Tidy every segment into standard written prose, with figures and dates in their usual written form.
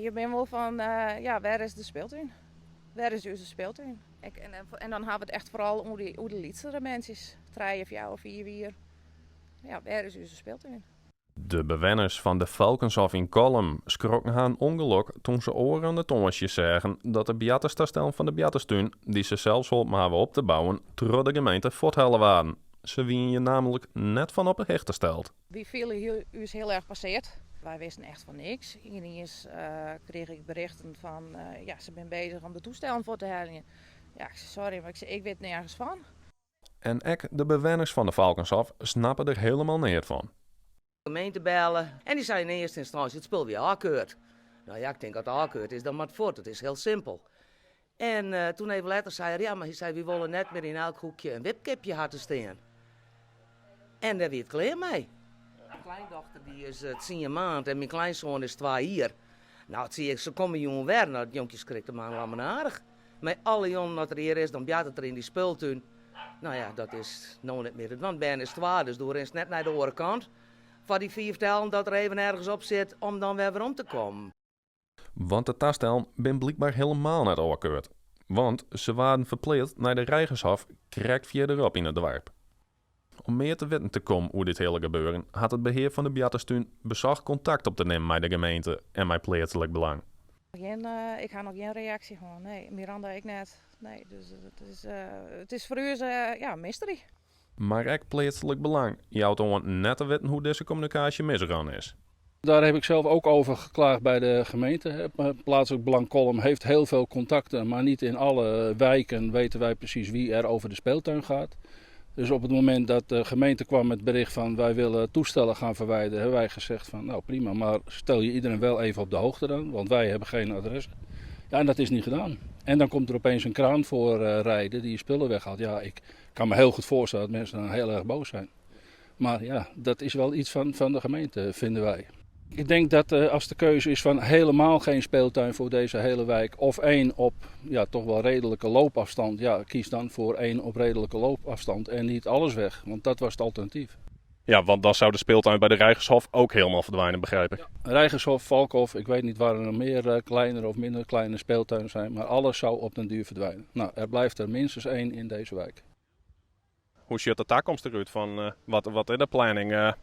Je binne wol fan, ja, wêr is de speeltuin? Wêr is ús speeltuin? En dan hawwe we it echt foaral oer de lytsere berntsjes, 3, 4, 5 jier. Ja, wêr is ús speeltuin? De bewenners fan de Valkenshof yn Kollum skrokken har in ûngelok toen se ôfrûne tongersdei seagen dat de boarterstastellen fan de boarterstún, dy't se sels holpen hawwe op te bouwen, troch de gemeente fuorthelle waarden. Se wiene hjir nammentlik net fan op 'e hichte steld. Wy fiele ús hiel erch passearre. Wy wisten echt fan niks. Yniens krige ik berichten fan, ja, se binne beuzich om de tastellen fuort te heljen. Ja, ik sei, sorry, mar ik sei, ik wit nergens fan. En ek de bewenners fan de Valkenshof snappe der hielendal neat fan. De gemeente belle en dy sei yn earste ynstânsje it spul wie ôfkeurd. No ja, ik tink as it ôfkeurd is, dan moat it fuort. It is hiel simpel. En toen even letter sei er, ja, mar hy sei, wy wolle net mear yn elk hoekje in wipkipje ha te stean. En dêr wie it klear mei. Myn kleindochter dy is 10 maand en myn kleinsoan is 2 jier. No, it se komme jûn wer. No, it jonkje skrikt de man lammenaardich. Mei alle jûnen dat er hjir is, dan boartet er yn dy spultún. No ja, dat is no net mear te dwaan. Bern is 2, dus do rinst net nei de oare kant foar dy 5 tellen dat er even ergens op sit om dan wer werom te kommen. Want de tastellen binne blykber hielendal net ôfkeurd. Want se waarden ferpleatst nei de Reigershof krekt fierderop yn it doarp. Om mear te witten te kommen oer dit hiele gebeuren hat it behear fan de boarterstún besocht kontakt op te nimmen mei de gemeente en mei Pleatslik Belang. Gjin, ik ha noch gjin reaksje hân. Nee, Miranda ek net. Nee, dus it is foar ús, ja, mystery. Mar ek Pleatslik Belang jout oan net te witten hoe't dizze kommunikaasje misrûn is. Daar heb ik zelf ook over geklaagd bij de gemeente. Plaatselijk Belang Kollum heeft heel veel contacten, maar niet in alle wijken weten wij precies wie er over de speeltuin gaat. Dus op het moment dat de gemeente kwam met het bericht van wij willen toestellen gaan verwijderen, hebben wij gezegd van nou prima, maar stel je iedereen wel even op de hoogte dan, want wij hebben geen adres. Ja, en dat is niet gedaan. En dan komt er opeens een kraan voor rijden die je spullen weghaalt. Ja, ik kan me heel goed voorstellen dat mensen dan heel erg boos zijn. Maar ja, dat is wel iets van de gemeente, vinden wij. Ik denk dat als de keuze is van helemaal geen speeltuin voor deze hele wijk of één op, ja, toch wel redelijke loopafstand, ja, kies dan voor één op redelijke loopafstand en niet alles weg, want dat was het alternatief. Ja, want dan zou de speeltuin bij de Reigershof ook helemaal verdwijnen, begrijp ik. Ja, Reigershof, Valkhof, ik weet niet waar er nog meer kleinere of minder kleine speeltuinen zijn, maar alles zou op den duur verdwijnen. Nou, er blijft er minstens één in deze wijk. Hoe sjocht de takomst derút? Fan, wat is de planning?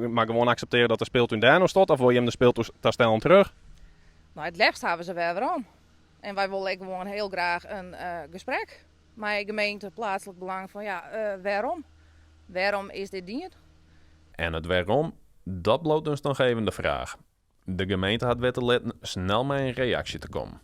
Mar gewoan akseptearje dat de speeltún dêr no stiet of wolle jim de speeltastellen terug? No, it leafst hawwe se wer werom. En wy wolle ek gewoan hiel graach in gesprek mei gemeente, Plaatselijk Belang fan ja, wêrom? Wêrom is dit dien? En it wêrom, dat bliuwt dus noch even de fraach. De gemeente hat witte litten snel mei in reaksje te kommen.